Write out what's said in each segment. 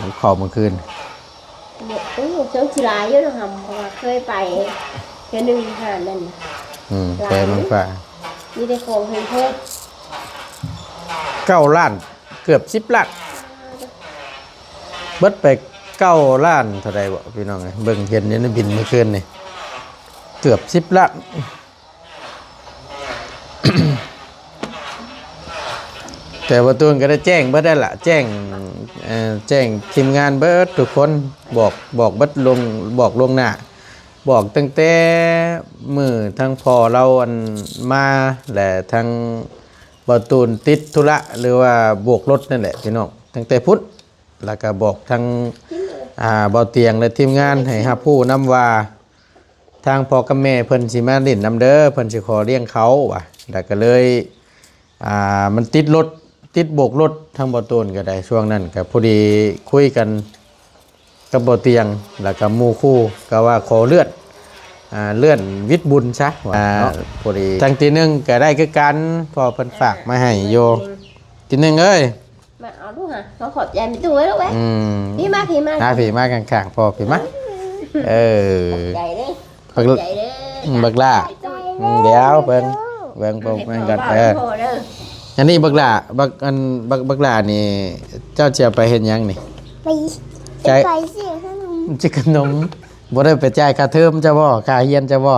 ກັບເຂົ້າມື້ຄືນ. ໂອ້ ເຈົ້າຊິຫຼາຍຢູ່ເນາະຫຳ ເພາະວ່າເຄີຍໄປເທື່ອໜຶ່ງຫາດນັ້ນ. ອືມ ຫຼາຍ ແພມັນກວ່າ ມີແຕ່ຂອງແພງໆ. ເກົ້າລ້ານ ເກືອບສິບລ້ານ ເບິດໄປເກົ້າລ້ານເທົ່າໃດບໍພີ່ນ້ອງເອີຍ. ເບິ່ງເຫັນຢູ່ໃນບິນມື້ຄືນນີ້ ເກືອບສິບລ້ານ. ແຕ່ບໍ່ຕູນກໍໄດ້ແຈ້ງເບິດແລ້ວລະ ແຈ້ງ ເອີ ແຈ້ງທີມງານເບິດທຸກຄົນ ບອກ ບອກເບິດ ລ່ວງ ບອກລ່ວງໜ້າ ບອກຕັ້ງແຕ່ມື້ທາງພໍ່ລາວ ອັນ ມາ ແລະ ທາງບໍ່ຕູນຕິດທຸລະ ຫຼືວ່າໂບກລົດນັ້ນແຫຼະພີ່ນ້ອງ ຕັ້ງແຕ່ພຸ້ນ. ແລ້ວກໍບອກທາງ ອ່າ ບໍ່ຕຽງ ແລະ ທີມງານໃຫ້ຮັບຮູ້ນຳວ່າ ທາງພໍ່ກັບແມ່ເພິ່ນຊິມາຫຼິ້ນນຳເດີ ເພິ່ນຊິຂໍລ້ຽງເຂົາວ່າ. ແລ້ວກໍເລີຍ ອ່າ ມັນຕິດລົດ ຕິດໂບກລົດ ທາງບໍ່ຕູນກໍໄດ້ ຊ່ວງນັ້ນກໍພໍດີຄຸຍກັນກັບບໍ່ຕຽງ ແລ້ວກໍໝູ່ຄູ່ ກໍວ່າຂໍເລື່ອນ ອ່າ ເລື່ອນວິດບຸນຊະວ່າເນາະ. ພໍດີທາງທີໜຶ່ງກໍໄດ້ຄືກັນ ເພາະເພິ່ນຝາກມາໃຫ້ຢູ່. ທີໜຶ່ງເອີຍ ມາເອົາລູກຫາ ມາຂອບໃຈແມ່ຕູ້ໄວ້ລູກເອີຍ. ອືມ ພີ້ມາ ພີ້ມາ ມາພີ້ມາຂ້າງໆພໍ່ພີ້ມາ. ເອີ ຂອບໃຈເດີ ບັກ ຂອບໃຈເດີ ອືມ ບັກຫຼ້າ. ອືມ ດຽວເບິ່ງ ເບິ່ງ ເບິ່ງ ເບິ່ງກ່ອນ. ເອີ ອັນນີ້ບັກຫຼ້າ ບັກ ອັນ ບັກ ບັກຫຼ້ານີ້ ເຈົ້າຊິເອົາໄປເຮັດຫຍັງນີ້? ໄປ ໄປຊື້ຂະໜົມ ຊື້ຂະໜົມ. ບໍ່ໄດ້ໄປຈ່າຍຄ່າເທີມເຈົ້າບໍ? ຄ່າຮຽນເຈົ້າບໍ?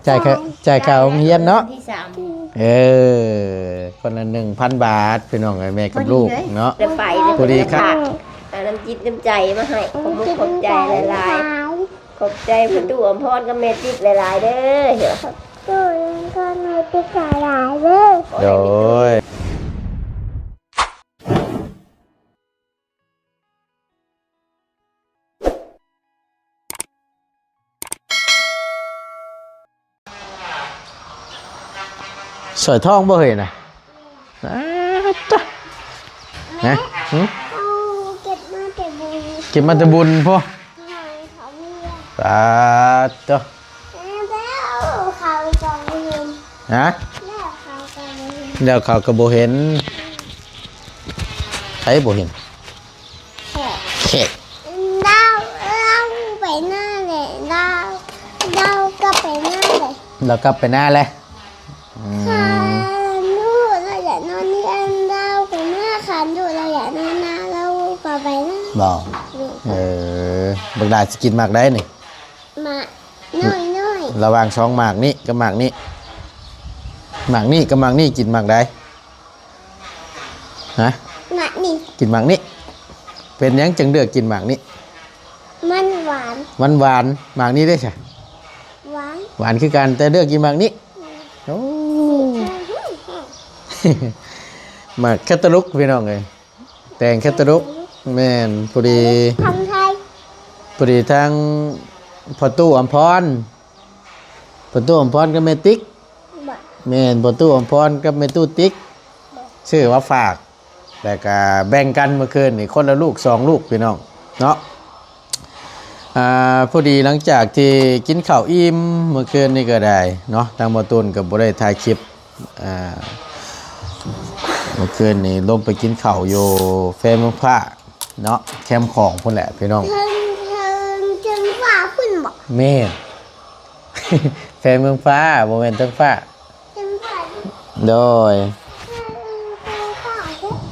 ຈ່າຍຄ່າ ຈ່າຍ ຈ່າຍຄ່າໂຮງຮຽນເນາະ. ວັນທີສາມ ເອີ ຄົນລະໜຶ່ງພັນບາດ ພີ່ນ້ອງເອີຍ ແມ່ກັບລູກເນາະ. ພໍດີເລີຍ ພໍດີຄັບ ນ້ຳຈິດນ້ຳໃຈມາໃຫ້ ຂອບມຸກຂອບໃຈຫຼາຍໆ. ຂອບໃຈພໍ່ຕູ້ອຳພອນກັບແມ່ຕິກຫຼາຍໆເດີ. ຂອບໃຈພໍ່ແມ່ຕິກຫຼາຍໆເດີ. ໂດຍ. ສອຍທອງບໍ່ເຮີ້ຍນະ? ປາດໂທ້ ແມ່ ຮະ? ຫຶ? ເອົາເກັບມາແຕ່ບຸນ ເກັບມາແຕ່ບຸນພຸ້ນ. ປາດໂທ້ ແລ້ວເຂົາກໍບໍ່ເຫັນ ຮະ? ແລ້ວເຂົາກໍບໍ່ເຫັນ ແລ້ວເຂົາກໍບໍ່ເຫັນ. ໃຜບໍ່ເຫັນ? ແຂກ ແຂກ ລາວ ລາວໄປນາແຫຼະ ລາວ ລາວກັບໄປນາແຫຼະ ລາວກັບໄປນາແຫຼະ. ອືມ ຂ້າລູກລາວຢາກນອນເຮືອນ ລາວໄປນາ ຂ້າລູກລາວຢາກນອນນາ ລາວກໍໄປນາ. ບໍ່ ແມ່ນ ເອີ ບັກຫຼ້າຊິກິນໝາກໃດນີ້? ໝາກນ້ອຍໆ ລະຫວ່າງສອງໝາກນີ້ກັບໝາກນີ້ ໝາກນີ້ກັບໝາກນີ້ ກິນໝາກໃດ? ຮະ? ໝາກນີ້ ກິນໝາກນີ້. ເປັນຫຍັງຈຶ່ງເລືອກກິນໝາກນີ້? ມັນຫວານ ມັນຫວານ. ໝາກນີ້ເດ້ຊະ? ຫວານ ຫວານຄືກັນ ແຕ່ເລືອກກິນໝາກນີ້. ອືມ ໂອ້ ໝາກແຄຕາລູກ ພີ່ນ້ອງເອີຍ ແຕງແຄຕາລູກ. ແມ່ນ ພໍດີ ທາງໄທ ພໍດີທາງພໍ່ຕູ້ອຳພອນ ພໍ່ຕູ້ອຳພອນກັບແມ່ຕິກ. ບໍ່ ແມ່ນ ພໍ່ຕູ້ອຳພອນກັບແມ່ຕູ້ຕິກ ບໍ່ ຊື້ມາຝາກ ແລ້ວກະແບ່ງກັນມື້ຄືນນີ້ ຄົນລະລູກສອງລູກ ພີ່ນ້ອງເນາະ. ອ່າ ພໍດີຫຼັງຈາກທີ່ກິນເຂົ້າອີ່ມມື້ຄືນນີ້ກໍໄດ້ເນາະ ທາງບໍ່ຕູນກໍບໍ່ໄດ້ຖ່າຍຄລິບ. ອ່າ ມື້ຄືນນີ້ລົງໄປກິນເຂົ້າຢູ່ແຟເມືອງຟ້າເນາະ ແຄມຂອງພຸ້ນແຫຼະ ພີ່ນ້ອງ. ເທິງ ເທິງ ເທິງຟ້າພຸ້ນບໍ? ແມ່ນ ແຟເມືອງຟ້າ ບໍ່ແມ່ນເທິງຟ້າ. ໂດຍ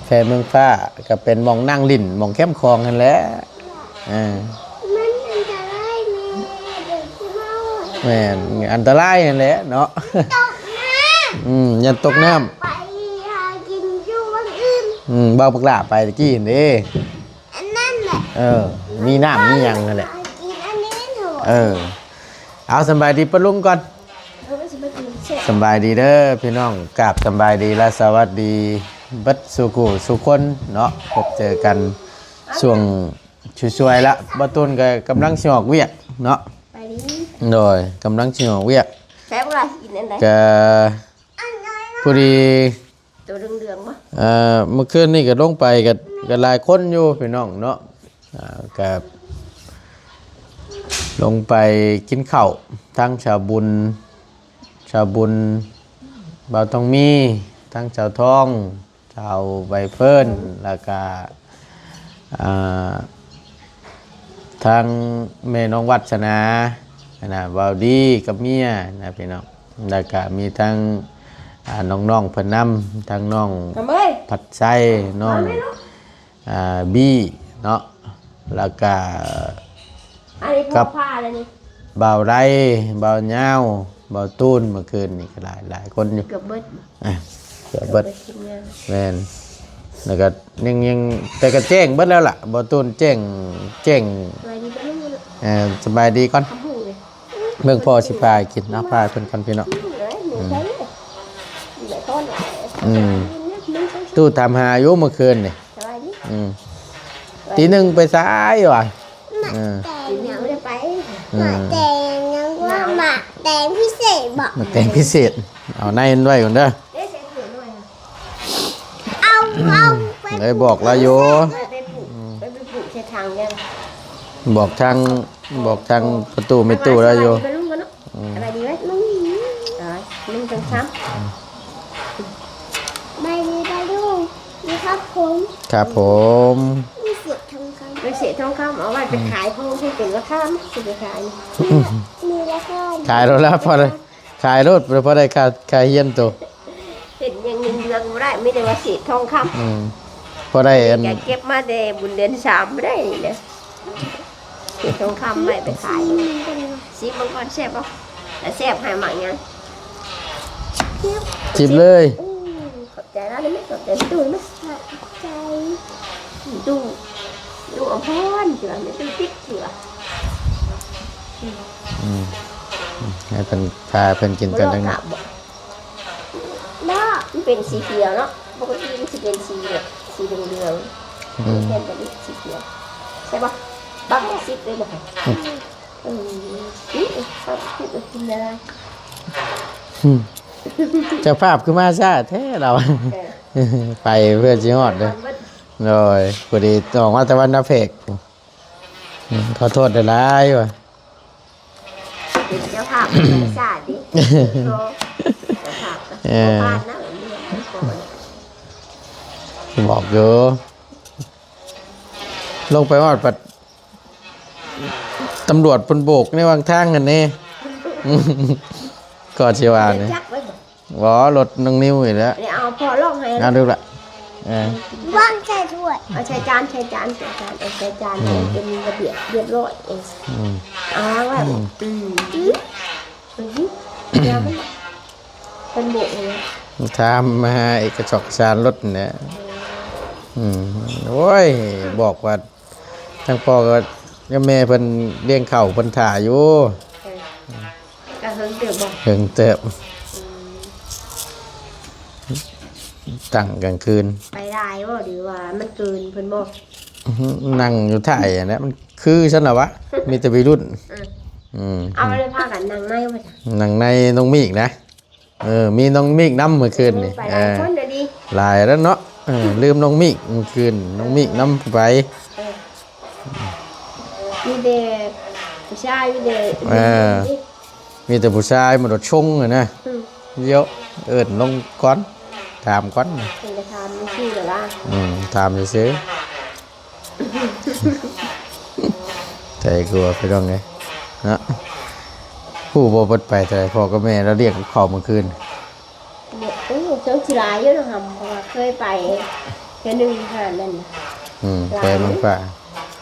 ແຟເມືອງຟ້າກໍເປັນໝ່ອງນັ່ງຫຼິ້ນ ໝ່ອງແຄມຂອງຫັ້ນແຫຼະ. ເອີ ມັນອັນຕະລາຍແມ່ ເດັກຊິເມົາ. ແມ່ນ ອັນຕະລາຍຫັ້ນແຫຼະເນາະ ຕົກນ້ຳ. ອືມ ຢ້ານຕົກນ້ຳ ໄປຫາກິນຢູ່ບ່ອນອື່ນ. ອືມ ເວົ້າບັກຫຼ້າໄປຕະກີ້ຫັ້ນເດ້ ອັນນັ້ນແຫຼະ ເອີ ມີນ້ຳມີຫຍັງຫັ້ນແຫຼະ ກິນອັນນີ້ເຖາະ. ເອີ ເອົາ ສຳບາຍດີປ້າລຸງກ່ອນ. ເອີ ຊິມາກິນແຊບ. ສຳບາຍດີເດີພີ່ນ້ອງ ກາບສຳບາຍດີ ແລະ ສະຫວັດດີເບິດສູ່ຜູ້ສູ່ຄົນເນາະ. ພົບເຈີກັນຊ່ວງສວຍໆລະ ບ່າວຕຸນກໍກຳລັງຊິອອກວຽກເນາະ. ສະບາຍດີ. ໂດຍ ກຳລັງຊິອອກວຽກ. ແຊບບໍ່ລະ ກິນອັນໃດ? ກະພໍດີ ໂຕເຫຼືອງໆບໍ່? ເອີ ມື້ຄືນນີ້ກໍລົງໄປ ກໍ ກໍຫຼາຍຄົນຢູ່ພີ່ນ້ອງເນາະ. ອ່າ ກໍລົງໄປກິນເຂົ້າ ທັງສາວບຸນ ສາວບຸນ ບ່າວທອງມີ ທັງສາວທອງ ສາວໃບເຟີນ ແລ້ວກະ ອ່າ ທາງແມ່ນ້ອງວັດສະໜານະ ເວົ້າດີກັບເມຍນະພີ່ນ້ອງ ແລ້ວກະມີທັງ ອ່າ ນ້ອງໆເພິ່ນນຳ ທັງນ້ອງ ກຳເອີຍ ພັດໄຊ ນ້ອງ ມາແມ່ລູກ ອ່າ ບີເນາະ ແລ້ວກະ ອັນນີ້ ກັບ ພໍ່ພາແລ້ວນີ້ ບ່າວໄດ ບ່າວຍາວ ບ່າວຕູນ ເມື່ອຄືນນີ້ກໍຫຼາຍ ຫຼາຍຄົນຢູ່ ເກືອບເບິດ ອ່ະ ເກືອບເບິດ ເກືອບເບິດທີມງານ ແມ່ນ ແລ້ວກໍຍັງ ຍັງ ແຕ່ກໍແຈ້ງເບິດແລ້ວລະ ບ່າວຕູນແຈ້ງ ແຈ້ງ ສະບາຍດີເບິ່ງ ເອີ ສະບາຍດີກ່ອນ ຄຳຮູ້ເດ້ ເບິ່ງພໍ່ຊິພາກິນເນາະ ພາເພິ່ນກ່ອນພີ່ນ້ອງ ອືມ ອືມ ຕູ້ຖາມຫາຢູ່ເມື່ອຄືນນີ້ ສະບາຍດີ ອືມ ຕີໜຶ່ງໄປໃສວະ ເອີ ກິນຫຍັງບໍ່ໄດ້ໄປ ອືມ ມາແຕ່ງຫຍັງວ່າ ມາແຕ່ງພິເສດບໍ ມາແຕ່ງພິເສດ ເອົາໃນມັນໄວ້ກ່ອນເດີ ເດ້ໃສ່ຖ້ວຍໜ້ອຍ ເອົາ ເອົາໄປ ໄດ້ບອກລາວຢູ່ ໄປປູກ ໄປປູກໃສ່ຖັງແດ່ ບອກທາງ ບອກທາງພໍ່ຕູ້ແມ່ຕູ້ລາວຢູ່ ສະບາຍດີໄວ້ ອືມ ສະບາຍດີໄວ້ ໜຶ່ງ ອ່າ ໜຶ່ງ ສອງ ສາມ ສະບາຍດີປ້າລຸງ ດີຄັບຜົມ ຄັບຜົມ ວິເສດທອງຄຳ ວິເສດທອງຄຳ ເອົາໄວ້ໄປຂາຍ ອືມ ເພິ່ນເປັນລາຄາ ຊິໄປຂາຍ ມີລາຄາ ຂາຍໂລດແລ້ວ ພໍໄດ້ ຂາຍໂລດ ພໍໄດ້ຄ່າ ຄ່າຮຽນໂຕ ເຮັດຫຍັງເງິນເດືອນບໍ່ໄດ້ ມີແຕ່ວ່າເສດທອງຄຳ ອືມ ພໍໄດ້ອັນ ກະເກັບມາແຕ່ບຸນເດືອນສາມບໍ່ໄດ້ນີ້ນະ ເສດທອງຄຳໄວ້ໄປຂາຍ ຊີມມັງກ່ອນ ຊີມມັງກ່ອນ ແຊບບໍ່ ແຊບ ໃຫ້ໝາກຫຍັງ ຈິບເລີຍ ອືມ ຂອບໃຈລາວເດີ ຂອບໃຈຕູ້ເດີ ຂອບໃຈຕູ້ ຕູ້ອຳພອນ ເທື່ອແມ່ຕູ້ຕິດເທື່ອ ອືມ ອືມ ໃຫ້ເພິ່ນ ພາເພິ່ນກິນກ່ອນຈັກໜ້ອຍ ບໍ່ ມັນເປັນສີຂຽວເນາະ ປົກກະຕິມັນຊິເປັນສີແບບສີເຫຼືອງໆ ອືມ ແທນຕົວນີ້ສີຂຽວ ໃຊ່ບໍ່ ບັກສິບເລີຍບໍ່ ອືມ ເອີ ນີ້ ບັກສິບກິນໄດ້ ອືມ ເຈົ້າພາບຄືມາຊ້າແທ້ລາວ ເອີ ໄປເພື່ອຊິຮອດເດີ ໂດຍ ພໍດີອອກມາແຕ່ວັນນາແພກ ອືມ ຂໍໂທດຫຼາຍໆວ່າ ເປັນເຈົ້າພາບທຳມະຊາດເດ້ ເຈົ້າພາບ ເອີ ບໍ່ຜ່ານນະ ບອກຢູ່ ລົງໄປຮອດບັດຕຳຫຼວດເພິ່ນໂບກໃນຫວ່າງທາງຫັ້ນເດ້ ກໍຊິວ່ານີ້ ຈັກໄວ້ບໍ່? ບໍ່ ລົດນ້ອງນິວນີ້ແຫຼະ ອັນນີ້ເອົາພໍ່ລອງໃຫ້ ເອົາດູລະ ເອີ ວາງໃສ່ຖ້ວຍ ເອົາໃສ່ຈານ ໃສ່ຈານ ໃສ່ຈານ ເອົາໃສ່ຈານ ອືມ ໃຫ້ເປັນລະບຽບລຽບຮ້ອຍ ເອີ ອືມ ເອົາວາງໄວ້ ອືມ ອືມ ອືມ ເພິ່ນໂບກໃຫ້ ຖາມຫາເອກະສອກສານລົດນີ້ແຫຼະ ອືມ ໂອ້ຍ ບອກວ່າ ທາງພໍ່ກັບແມ່ເພິ່ນລ້ຽງເຂົ້າເພິ່ນຖ້າຢູ່ ເອີ ກະເຫິງເຕີບບໍ່? ເຫິງເຕີບ ອືມ ຕັ້ງກາງຄືນ ໄປຫຼາຍບໍ່ ຫຼືວ່າມັນເກີນເພິ່ນບໍ່? ອືຮຶ ນັ່ງຢູ່ທ້າຍຫັ້ນແຫຼະ ມັນຄືຊັ້ນລະວະ ມີແຕ່ໄວລຸ້ນ ອືມ ອືມ ເອົາ ແລ້ວພາກັນນັ່ງໃນບໍ່? ນັ່ງໃນນ້ອງມີກນະ ເອີ ມີນ້ອງມີກນຳມື້ຄືນນີ້ ເອີ ໄປຫຼາຍຄົນລະດີ ຫຼາຍແລ້ວເນາະ ເອີ ລືມນ້ອງມີກມື້ຄືນ ນ້ອງມີກນຳໄປ ເອີ ມີແຕ່ຜູ້ຊາຍ ມີແຕ່ ເອີ ມີແຕ່ຜູ້ຊາຍ ມັນໂດດຊົງຫັ້ນນະ ອືມ ດຽວເອີ້ນລົງກ່ອນ ຖາມກ່ອນ ເພິ່ນກະຖາມຊື່ໆແຫຼະວ່າ ອືມ ຖາມຊື່ໆ ໃຈກົວພີ່ນ້ອງເອີຍເນາະ ຮູ້ບໍ່ເພິ່ນໄປເທົ່າໃດ ພໍ່ກັບແມ່ລາວລ້ຽງກັບເຂົ້າມື້ຄືນ ໂອ້ ເຊິ່ງຊິຫຼາຍຢູ່ນະຫຳ ເພາະວ່າເຄີຍໄປເທື່ອໜຶ່ງຫັ້ນນັ້ນ ອືມ ຫຼາຍ ແພງມັນກວ່າ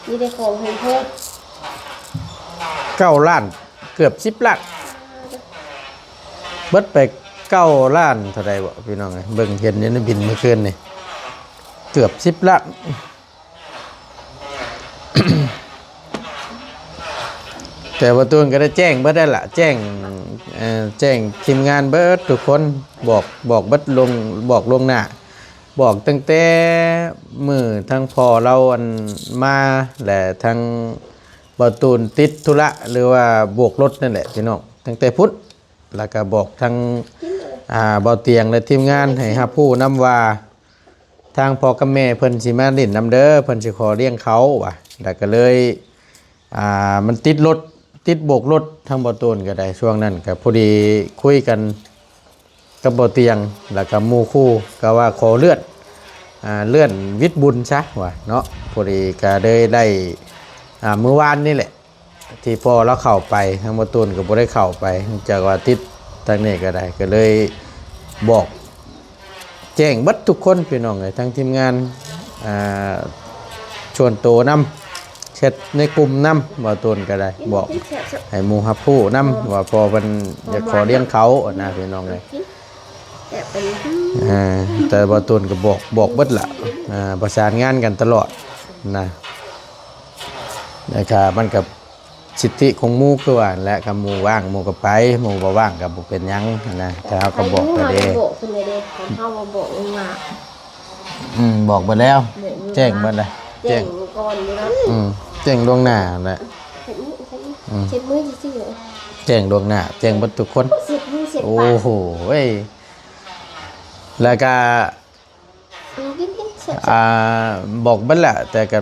ມີແຕ່ຂອງແພງໆ ເກົ້າລ້ານ ເກືອບສິບລ້ານ ເບິດໄປເກົ້າລ້ານເທົ່າໃດບໍພີ່ນ້ອງເອີຍ ເບິ່ງເຫັນຢູ່ໃນບິນມື້ຄືນນີ້ ເກືອບສິບລ້ານ ແຕ່ບໍ່ຕູນກໍໄດ້ແຈ້ງເບິດແລ້ວລະ ແຈ້ງ ເອີ ແຈ້ງທີມງານເບິດທຸກຄົນ ບອກ ບອກເບິດ ບອກລ່ວງໜ້າ ບອກຕັ້ງແຕ່ມື້ທາງພໍ່ລາວອັນມາ ແລະ ທາງບ່າວຕູນຕິດທຸລະ ຫຼືວ່າໂບກລົດນັ້ນແຫຼະພີ່ນ້ອງ ຕັ້ງແຕ່ພຸ້ນ ແລ້ວກໍບອກທາງ ອ່າ ບ່າວຕຽງ ແລະ ທີມງານໃຫ້ຮັບຮູ້ນຳວ່າ ທາງພໍ່ກັບແມ່ເພິ່ນຊິມາຫຼິ້ນນຳເດີ ເພິ່ນຊິຂໍລ້ຽງເຂົາວ່າ ແລ້ວກໍເລີຍ ອ່າ ມັນຕິດລົດ ຕິດໂບກລົດ ທາງບ່າວຕູນກໍໄດ້ ຊ່ວງນັ້ນກໍພໍດີຄຸຍກັນກັບບ່າວຕຽງ ແລ້ວກໍໝູ່ຄູ່ ກໍວ່າຂໍເລື່ອນ ອ່າ ເລື່ອນວິດບຸນຊະວ່າເນາະ. ພໍດີກໍເລີຍໄດ້ ອ່າ ມື້ວານນີ້ແຫຼະ ທີ່ພໍ່ລາວເຂົ້າໄປ ທາງບໍ່ຕູນກໍບໍ່ໄດ້ເຂົ້າໄປ ເນື່ອງຈາກວ່າຕິດທາງນີ້ກໍໄດ້ ກໍເລີຍບອກແຈ້ງເບິດທຸກຄົນພີ່ນ້ອງເອີຍ ທັງທີມງານ ອ່າ ສ່ວນໂຕນຳ ແຊັດໃນກຸ່ມນຳ ບ່າວຕູນກໍໄດ້ບອກໃຫ້ໝູ່ຮັບຮູ້ນຳວ່າພໍ່ເພິ່ນຢາກຂໍລ້ຽງເຂົ້ານະພີ່ນ້ອງເອີຍ. ແຕ່ບ່າວຕູນກໍບອກ ບອກເບິດລະ ອ່າ ປະສານງານກັນຕະຫຼອດນະ. ແລ້ວກໍມັນກໍສິດທິຂອງໝູ່ຄືວ່ານັ້ນແຫຼະ ຄັນໝູ່ວ່າງໝູ່ກໍໄປ ໝູ່ບໍ່ວ່າງກໍບໍ່ເປັນຫຍັງນະ ແຕ່ເຮົາກໍບອກໄປເດ້ ບອກເພິ່ນເດ້ ຄັນເຮົາບໍ່ບອກລົງມາ ອືມ ບອກເບິດແລ້ວ ແຈ້ງເບິດແລ້ວ ແຈ້ງກ່ອນຢູ່ແລ້ວ ອືມ ແຈ້ງລ່ວງໜ້າແຫຼະ ເຊັດມື ເຊັດມື ອືມ ເຊັດມືຊື່ໆ ແຈ້ງລ່ວງໜ້າ ແຈ້ງເບິດທຸກຄົນ ເຊັດມື ເຊັດປາກ ໂອ້ໂຫ ແລ້ວກະ ອືມ ກິນໆ ແຊບໆ ອ່າ ບອກເບິດແຫຼະ ແຕ່ກະ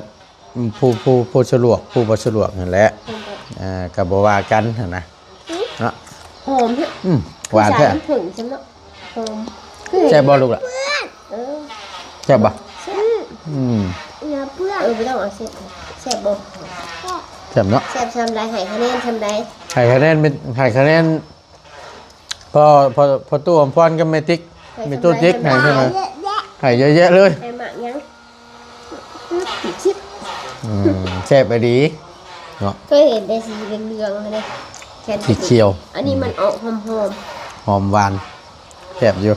ຜູ້ ຜູ້ ຜູ້ສະດວກ ຜູ້ບໍ່ສະດວກຫັ້ນແຫຼະ ອືມ ອ່າ ກະບໍ່ວ່າກັນຫັ້ນນະ ເນາະ ຫອມ ອືມ ຫວານແທ້ ໃສ່ນ້ຳເຜິ້ງຊັ້ນເນາະ ຫອມ ແຊບບໍ່ລູກຫຼ້າ? ເອີ ແຊບບໍ່? ແຊບ ອືມ ເອີ ບໍ່ຕ້ອງເອົາເສັ້ນ ແຊບບໍ່? ແຊບເນາະ ແຊບຊ່ຳໃດ? ໃຫ້ຄະແນນຊ່ຳໃດ? ໃຫ້ຄະແນນເປັນ ໃຫ້ຄະແນນ ພໍ່ ພໍ່ ພໍ່ຕູ້ອຳພອນກັບແມ່ຕິກ ແມ່ຕູ້ຕິກໃຫ້ເທົ່າໃດ? ໃຫ້ເຍາະແຍະເລີຍ ໃຫ້ໝາກຫຍັງ? ສິບ ສິບ ອືມ ແຊບອີ່ຫຼີເນາະ ເຄີຍເຫັນແຕ່ສີເຫຼືອງໆຫັ້ນເດ້ ແຄນ ສີຂຽວ ອັນນີ້ມັນອອກຫອມໆ ຫອມຫວານ ແຊບຢູ່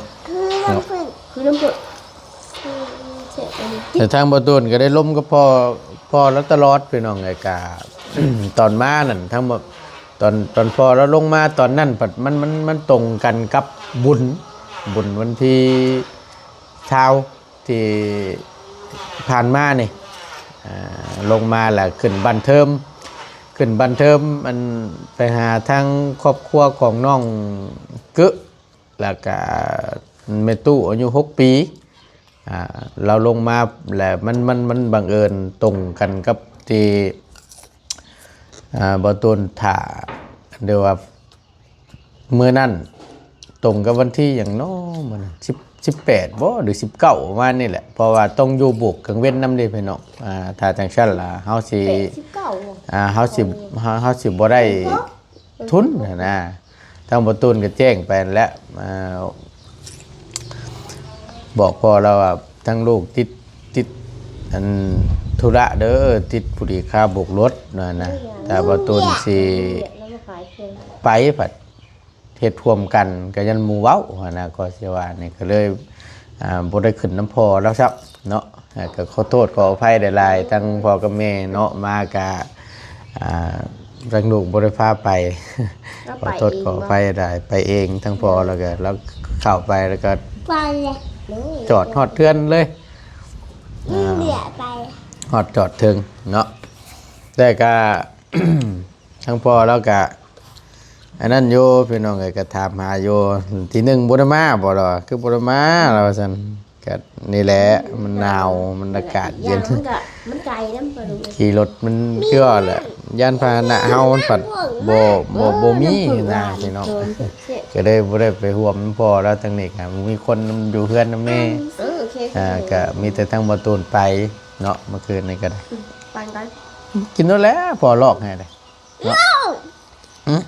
ເນາະ ຄືນ້ຳເຜິ້ງ ອືມ ແຊບອີ່ຫຼີ ແຕ່ທາງບ່າວຕູນກໍໄດ້ລົມກັບພໍ່ ພໍ່ລາວຕະຫຼອດພີ່ນ້ອງເອີຍ ກະ ຕອນມານັ້ນ ທັງ ຕອນ ຕອນພໍ່ລາວລົງມາຕອນນັ້ນ ມັນ ມັນ ມັນຕົງກັນກັບບຸນ ບຸນວັນທີຊາວ ທີ່ຜ່ານມານີ້ ອ່າ ລົງມາແລ້ວຂຶ້ນບ້ານເທີມ ຂຶ້ນບ້ານເທີມ ອັນ ໄປຫາທາງຄອບຄົວຂອງນ້ອງກຶ ແລ້ວກະແມ່ຕູ້ອາຍຸຫົກປີ ອ່າ ລາວລົງມາ ແລະ ມັນ ມັນ ມັນບັງເອີນຕົງກັນກັບທີ່ ອ່າ ບ່າວຕູນຖ້າ ຫຼືວ່າ ມື້ນັ້ນຕົງກັບວັນທີຫຍັງເນາະ ມື້ນັ້ນ ສິບ ສິບແປດບໍ ຫຼື ສິບເກົ້າ ປະມານນີ້ແຫຼະ ເພາະວ່າຕ້ອງຢູ່ໂບກກາງເວັນນຳເດ້ພີ່ນ້ອງ ອ່າ ຖ້າຈັ່ງຊັ້ນລະເຮົາຊິ ສິບແປດ ສິບເກົ້າ ອ່າ ເຮົາຊິ ເອີ ເຮົາ ເຮົາຊິບໍ່ໄດ້ ເອີ ທຶນຫັ້ນນະ ທາງບ່າວຕູນກໍແຈ້ງໄປຫັ້ນແຫຼະ ອ່າ ບອກພໍ່ລາວວ່າ ທາງລູກຕິດ ຕິດອັນທຸລະເດີ ຕິດຜູ້ດີຄ່າໂບກລົດນັ້ນນະ ຖ້າບ່າວຕູນຊິໄປພັດເຮັດຮ່ວມກັນ ກໍຢ້ານໝູ່ເວົ້າຫັ້ນນະ ກໍຊິວ່ານີ້ ກໍເລີຍ ອ່າ ບໍ່ໄດ້ຂຶ້ນນຳພໍ່ລາວຊ້ຳເນາະ ກໍຂໍໂທດຂໍອະໄພຫຼາຍໆ ທັງພໍ່ກັບແມ່ເນາະ ມາກະ ອ່າ ທາງລູກບໍ່ໄດ້ພາໄປ ກໍໄປເອງ ຂໍໂທດຂໍອະໄພຫຼາຍ ໄປເອງ ທັງພໍ່ ແລ້ວກໍ ແລ້ວເຂົ້າໄປ ແລ້ວກໍໄປເລີຍ ໂດຍ ຈອດຮອດເຮືອນເລີຍ ອ່າ ໄປ ຮອດຈອດເຖິງເນາະ ແຕ່ກະ ທາງພໍ່ລາວກະອັນນັ້ນຢູ່ ພີ່ນ້ອງເອີຍ ກະຖາມຫາຢູ່ ທີໜຶ່ງບໍ່ໄດ້ມາບໍລະ ຄືບໍ່ໄດ້ມາລະວ່າຊັ້ນ ກະນີ້ແຫຼະ ມັນໜາວ ມັນອາກາດເຢັນ ມັນກະ ມັນໄກນຳ ຂີ່ລົດມັນຄືວ່າແຫຼະ ຍານພາຫະນະເຮົາມັນພັດບໍ່ ບໍ່ ບໍ່ມີນະພີ່ນ້ອງ ກໍເລີຍບໍ່ໄດ້ໄປຮ່ວມນຳພໍ່ລາວ ທາງນີ້ກະບໍ່ມີຄົນນຳ ຢູ່ເຮືອນນຳແມ່ ເອີ ໂອເຄ ອ່າ ກະມີແຕ່ທາງບ່າວຕູນໄປເນາະ ເມື່ອຄືນນີ້ກໍໄດ້ ອືມ ປານກັນ ກິນໂລດແຫຼະ ພໍລອກໃຫ້ເດ້ເນາະ ອືມ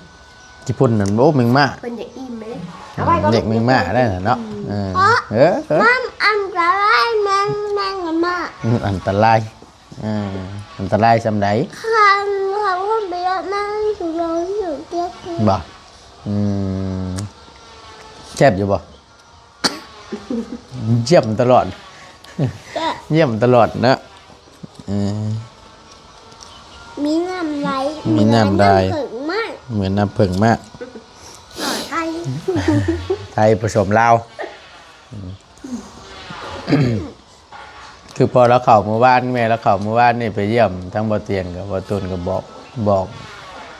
ຍີ່ປຸ່ນນັ້ນ ໂອ້ ແມງມ້າ ເພິ່ນຢາກອີ່ມເດ້ ເອົາໄວ້ກ່ອນ ເດັກແມງມ້າໄດ້ນະເນາະ ອືມ ເອີ ເອີ ມັນອັນຕະລາຍ ແມງ ແມງມ້າ ມັນອັນຕະລາຍ ເອີ ອັນຕະລາຍສ່ຳໃດ ຄັນເຮົາໄປເລາະ ມັນຊິລົງຢູ່ເຈັບ ບໍ່ ອືມ ແຊບຢູ່ບໍ່? ຢ້ຽມຕະຫຼອດ ຢ້ຽມຕະຫຼອດເນາະ ເອີ ມີນ້ຳລາຍ ມີນ້ຳລາຍ ເພິ່ງມາກ ເໝືອນນ້ຳເຜິ້ງມາກ ໄທ ໄທປະສົມລາວ ຄືພໍ່ລາວເຂົ້າມື້ວານ ແມ່ລາວເຂົ້າມື້ວານນີ້ໄປຢ້ຽມ ທັງບໍ່ຕຽງກັບບໍ່ຕຸນກໍບອກ ບອກ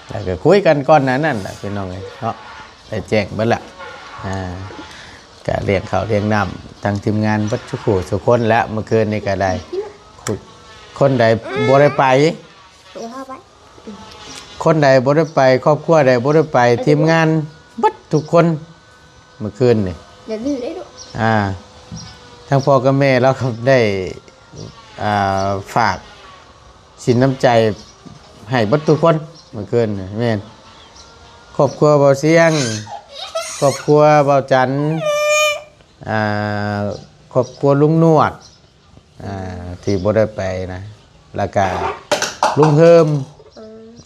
ແລ້ວກໍຄຸຍກັນກ່ອນໜ້ານັ້ນແຫຼະ ພີ່ນ້ອງເອີຍເນາະ ໄດ້ແຈ້ງເບິດແລ້ວ ອ່າ ກະລ້ຽງເຂົ້າລ້ຽງນ້ຳ ທັງທີມງານເບິດສູ່ຜູ້ສູ່ຄົນແຫຼະ ມື້ຄືນນີ້ກະໄດ້ ຄົນໃດບໍ່ໄດ້ໄປ ຄົນໃດບໍ່ໄດ້ໄປ ຄອບຄົວໃດບໍ່ໄດ້ໄປ ທີມງານເບິດທຸກຄົນ ມື້ຄືນນີ້ ຢ່າດື້ເດ້ລູກ ອ່າ ທັງພໍ່ກັບແມ່ລາວກໍໄດ້ ອ່າ ຝາກສິນນ້ຳໃຈໃຫ້ເບິດທຸກຄົນເມື່ອຄືນນີ້ ແມ່ນຄອບຄົວເບົາຊຽງ, ຄອບຄົວເບົາຈັນ, ອ່າ ຄອບຄົວລຸງນວດ ອ່າ ທີ່ບໍ່ໄດ້ໄປນະ ແລ້ວກະລຸງເຮີມ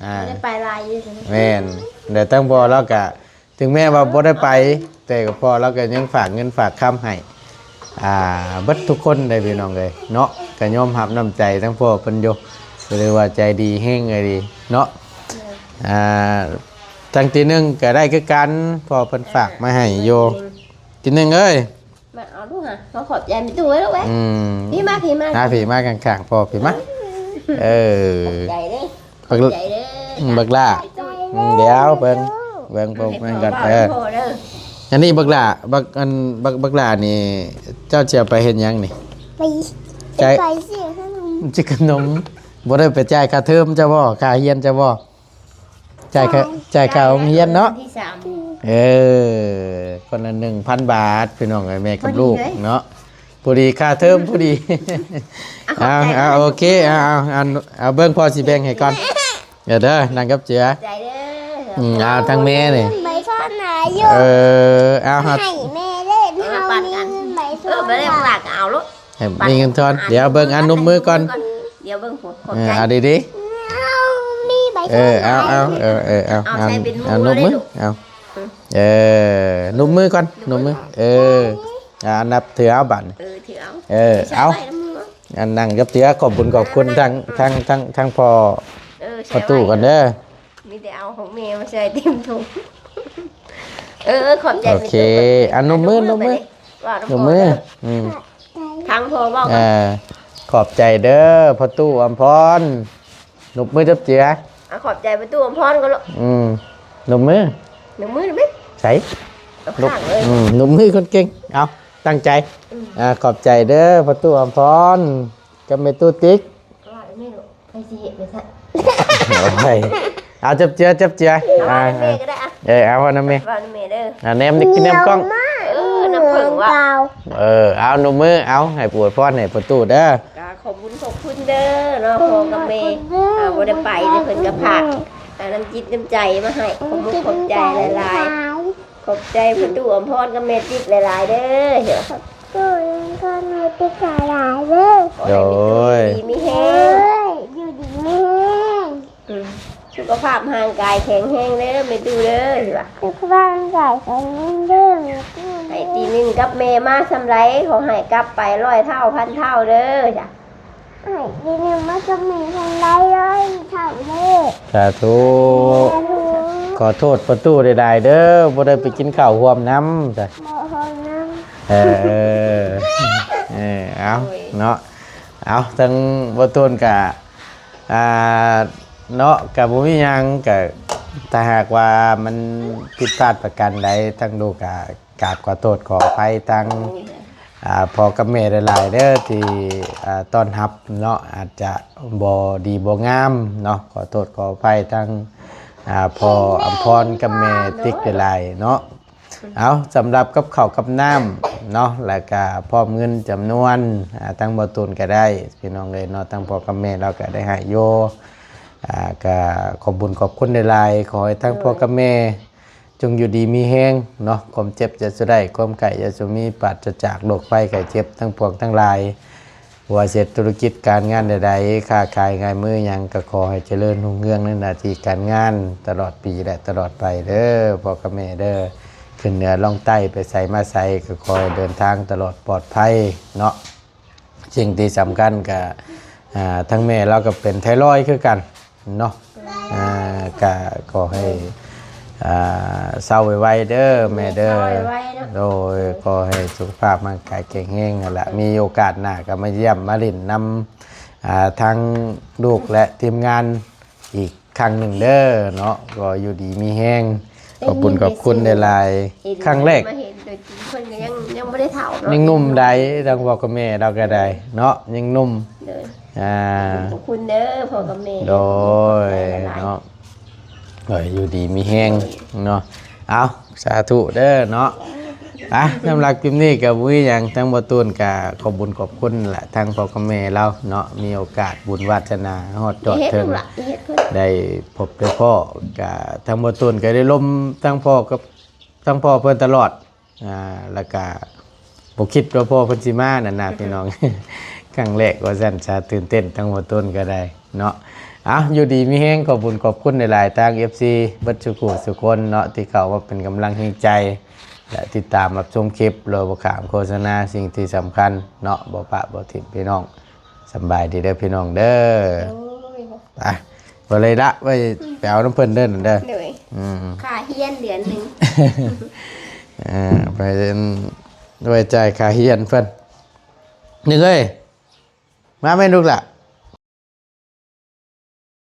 ເອີ ອ່າ ບໍ່ໄດ້ໄປຫຼາຍຢູ່ ແມ່ນ ແຕ່ທັງພໍ່ລາວກະ ເຖິງແມ່ນວ່າບໍ່ໄດ້ໄປ ແຕ່ກໍພໍ່ລາວກໍຍັງຝາກເງິນຝາກຄຳໃຫ້ ອ່າ ເບິດທຸກຄົນເດ້ພີ່ນ້ອງເອີຍເນາະ. ກໍຍອມຮັບນ້ຳໃຈທັງພໍ່ເພິ່ນຢູ່ ກໍເລີຍວ່າໃຈດີແຮງເອີຍເນາະ. ອ່າ ທັງຕີໜຶ່ງກໍໄດ້ຄືກັນ ພໍ່ເພິ່ນຝາກມາໃຫ້ຢູ່ ຕີໜຶ່ງເອີຍ ມາເອົາລູກຫາ ມາຂອບໃຈແມ່ຕູ້ເອີຍລູກເອີຍ. ອືມ ພີ້ມາ ພີ້ມາ ມາພີ້ມາຂ້າງໆພໍ່ພີ້ມາ. ເອີ ຂອບໃຈເດີ ຂອບໃຈເດີ ບັກຫຼ້າ. ອືມ ດຽວເບິ່ງ ເບິ່ງ ເບິ່ງ ເບິ່ງກ່ອນ. ເອີ ອັນນີ້ບັກຫຼ້າ ບັກ ອັນ ບັກ ບັກຫຼ້ານີ້ ເຈົ້າຊິເອົາໄປເຮັດຫຍັງນີ້? ໄປ ໄປຊື້ຂະໜົມ ຊື້ຂະໜົມ. ບໍ່ໄດ້ໄປຈ່າຍຄ່າເທີມເຈົ້າບໍ່? ຄ່າຮຽນເຈົ້າບໍ່? ຈ່າຍຄ່າ ຈ່າຍ ຈ່າຍຄ່າໂຮງຮຽນເນາະ. ເອີ ຄົນລະໜຶ່ງພັນບາດ ພີ່ນ້ອງເອີຍ ແມ່ກັບລູກເນາະ. ພໍດີເລີຍ ພໍດີຄ່າເທີມພໍດີ. ເອົາ ເອົາ ເອົາ ໂອເຄ ເອົາ ເອົາ ເອົາ ເອົາ ເບິ່ງພໍ່ຊິແບ່ງໃຫ້ກ່ອນ. ເດີ ເດີ ນັ່ງກັບເຈືອ ໃຈເດີ. ອືມ ເອົາ ທາງແມ່ນີ້ ໃບທອນນາຢູ່. ເອີ ເອົາ ໃຫ້ແມ່ເດ້ ເຮົາມີເງິນໃບທອນ. ເອີ ໄປເລີຍ ບາດກໍເອົາໂລດ ໃຫ້ມີເງິນທອນ. ດຽວເບິ່ງ ອະ ນົບມືກ່ອນ ດຽວເບິ່ງ ຂອບໃຈ. ເອີ ເອົາດີໆ ເຮົາມີໃບທອນ. ເອີ ເອົາ ເອົາ ເອີ ເອີ ເອົາ ເອົາ ນົບມື ເອົາ ເອີ ນົບມືກ່ອນ ນົບມື. ເອີ ອ່າ ນັບຖືເອົາບາດນີ້. ເອີ ຖືເອົາ ເອີ ເອົາ ອັນນັ້ນກໍຖື ຂອບບຸນຂອບຄຸນທັງ ທັງ ທັງ ທັງພໍ່ ເອີ ພໍ່ຕູ້ກ່ອນເດີ. ມີແຕ່ເອົາຂອງແມ່ມາໃສ່ເຕັມຖົງ. ເອີ ຂອບໃຈ. ໂອເຄ ອັນນົບມື ນົບມື ນົບມື. ອືມ ທາງພໍ່ເວົ້າ. ເອີ ຂອບໃຈເດີພໍ່ຕູ້ອຳພອນ. ນົບມືຈັບເຈືອ. ອ່າ ຂອບໃຈພໍ່ຕູ້ອຳພອນກ່ອນລູກ. ອືມ ນົບມື ນົບມື ນົບມື. ໃສ ນົບ ອືມ ນົບມືຄົນເກັ່ງ. ເອົາ ຕັ້ງໃຈ. ອືມ ອ່າ ຂອບໃຈເດີພໍ່ຕູ້ອຳພອນກັບແມ່ຕູ້ຕິກ. ວ່າແມ່ລູກ ໃຜຊິເຮັດໄປຊະ. ເອົາ ຈັບເຈືອ ຈັບເຈືອ. ເອົາ ອ່າ ແມ່ກໍໄດ້ ອ່ະ ເອີ ເອົານຳແມ່ ວ່ານຳແມ່ເດີ. ອ່າ ແນມນີ້ ແນມກ້ອງ. ເອີ ນ້ຳເຜິ້ງວ່າ. ເອີ ເອົາ ນົບມື ເອົາ ໃຫ້ອວຍພອນໃຫ້ພໍ່ຕູ້ເດີ. ກໍຂອບບຸນຂອບຄຸນເດີເນາະ ພໍ່ກັບແມ່ ອ່າ ບໍ່ໄດ້ໄປ ແຕ່ເພິ່ນກໍຝາກ ອ່າ ນ້ຳຈິດນ້ຳໃຈມາໃຫ້ ຂອບມຸກຂອບໃຈຫຼາຍໆ. ຂອບໃຈພໍ່ຕູ້ອຳພອນກັບແມ່ຕິກຫຼາຍໆເດີ. ຂອບໃຈພໍ່ແມ່ຕິກຫຼາຍໆເດີ. ໂດຍ ຂໍໃຫ້ແມ່ຕູ້ຢູ່ດີມີແຮງ ເອີຍ ຢູ່ດີມີແຮງ. ອືມ ສຸຂະພາບຮ່າງກາຍແຂງແຮງເດີແມ່ຕູ້ເດີ. ສຸຂະພາບຮ່າງກາຍແຂງແຮງເດີແມ່ຕູ້ເດີ. ໃຫ້ຕີໜຶ່ງກັບແມ່ມາຊ່ຳໃດ ຂໍໃຫ້ກັບໄປຮ້ອຍເທົ່າພັນເທົ່າເດີ. ໃຫ້ຕີໜຶ່ງມາກັບແມ່ຊ່ຳໃດຮ້ອຍເທົ່າເດີ. ສາທຸ ສາທຸ. ຂໍໂທດພໍ່ຕູ້ຫຼາຍໆເດີ ບໍ່ໄດ້ໄປກິນເຂົ້າຮ່ວມນຳ. ບໍ່ຮ່ວມນຳ. ເອີ ເອີ ເອົາເນາະ. ເອົາ ທາງພໍ່ຕູ້ກະ ອ່າ ເນາະ ກະບໍ່ມີຫຍັງ ກະຖ້າຫາກວ່າມັນຜິດພາດປະການໃດ ທາງລູກກະກາບຂໍໂທດຂໍອະໄພທາງ ອ່າ ພໍ່ກັບແມ່ຫຼາຍໆເດີ ທີ່ ອ່າ ຕ້ອນຮັບເນາະ ອາດຈະບໍ່ດີບໍ່ງາມເນາະ. ຂໍໂທດຂໍອະໄພທາງ ອ່າ ພໍ່ອຳພອນກັບແມ່ຕິກຫຼາຍໆເນາະ. ເອົາ ສຳລັບກັບເຂົ້າກັບນ້ຳເນາະ ແລ້ວກະພ້ອມເງິນຈຳນວນ ອ່າ ທາງບໍ່ຕູນກໍໄດ້ ພີ່ນ້ອງເອີຍເນາະ ທາງພໍ່ກັບແມ່ລາວກໍໄດ້ໃຫ້ຢູ່ ອ່າ ກໍຂອບບຸນຂອບຄຸນຫຼາຍໆ. ຂໍໃຫ້ທາງພໍ່ກັບແມ່ຈົ່ງຢູ່ດີມີແຮງເນາະ ຄວາມເຈັບຢ່າສູ່ໄດ້ ຄວາມໄຂ້ຢ່າສູ່ມີ ປາສຈາກໂລກໄພໄຂ້ເຈັບທັງປວງທັງຫຼາຍ. ບໍ່ວ່າເຮັດທຸລະກິດການງານໃດໆ ຄ້າຂາຍງານມືຫຍັງ ກໍຂໍໃຫ້ຈະເລີນຮຸ່ງເຮືອງໃນໜ້າທີ່ການງານ ຕະຫຼອດປີ ແລະ ຕະຫຼອດໄປເດີ ພໍ່ກັບແມ່ເດີ. ຂຶ້ນເໜືອລ່ອງໃຕ້ ໄປໃສມາໃສ ກໍຂໍໃຫ້ເດີນທາງຕະຫຼອດປອດໄພເນາະ. ສິ່ງທີ່ສຳຄັນກໍ ອ່າ ທັງແມ່ລາວກໍເປັນໄທຣອຍຄືກັນ ເນາະ ອ່າ ກະຂໍໃຫ້ ອ່າ ເຊົາໄວໆເດີແມ່ເດີ ເຊົາໄວໆເນາະ ໂດຍ ຂໍໃຫ້ສຸຂະພາບຮ່າງກາຍແຂງແຮງຫັ້ນລະ ມີໂອກາດໜ້າກໍມາຢ້ຽມມາຫຼິ້ນນຳ ອ່າ ທາງລູກ ແລະ ທີມງານອີກຄັ້ງໜຶ່ງເດີເນາະ ກໍຢູ່ດີມີແຮງ. ຂອບຄຸນຂອບຄຸນຫຼາຍໆ ເຫັນ ຄັ້ງແລກ ມາເຫັນຕົວຈິງເພິ່ນກໍຍັງ ຍັງບໍ່ໄດ້ເຖົ້າເນາະ ຍັງໜຸ່ມໃດ໋ ທາງພໍ່ກັບແມ່ລາວກໍໄດ້ເນາະ ຍັງໜຸ່ມ ໂດຍ ອ່າ ຂອບຄຸນເດີພໍ່ກັບແມ່ ໂດຍ ຂອບໃຈຫຼາຍໆ ເນາະ ເອີຍ ຢູ່ດີມີແຮງເນາະ ເອົາ ສາທຸເດີເນາະ ອ່ະ ສຳລັບຄລິບນີ້ກໍບໍ່ມີຫຍັງ ທາງບໍ່ຕູນກໍຂອບບຸນຂອບຄຸນແຫຼະ ທາງພໍ່ກັບແມ່ລາວເນາະ ມີໂອກາດບຸນວາດສະໜາຮອດຈອດເຖິງ ເຮັດລູກຫຼານ ເຮັດເພິ່ນ ໄດ້ພົບໄດ້ພໍ້ ກໍທາງບໍ່ຕູນກໍໄດ້ລົມທາງພໍ່ກັບ ທາງພໍ່ເພິ່ນຕະຫຼອດ ອ່າ ແລ້ວກະບໍ່ຄິດວ່າພໍ່ເພິ່ນຊິມານັ້ນນະ ພີ່ນ້ອງ ຄັ້ງແລກວ່າຊັ້ນຊະ ຕື່ນເຕັ້ນ ທັງບໍ່ຕົ້ນກໍໄດ້ເນາະ. ເອົ້າ ຢູ່ດີມີແຮງ ຂອບບຸນຂອບຄຸນຫຼາຍໆ ທາງເອັຟຊີເບິດສູ່ຜູ້ສູ່ຄົນເນາະ ທີ່ເຂົ້າມາເປັນກຳລັງແຮງໃຈ ແລະ ຕິດຕາມຮັບຊົມຄລິບ ໂດຍບໍ່ຂ້າມໂຄສະນາ. ສິ່ງທີ່ສຳຄັນເນາະ ບໍ່ປະບໍ່ຖິ້ມພີ່ນ້ອງ. ສຳບາຍດີເດີພີ່ນ້ອງເດີ. ໂອ້ຍ ໄປ ບໍ່ເລີຍລະ ໄປ ໄປເອົານຳເພິ່ນເດີນັ້ນເດີ. ໂດຍ ອືມ ຄ່າຮຽນເດືອນໜຶ່ງ ເອີ ໄປ ໄວ້ຈ່າຍຄ່າຮຽນເພິ່ນ. ໜຶ່ງເອີຍ ມາແມ່ລູກຫຼະ.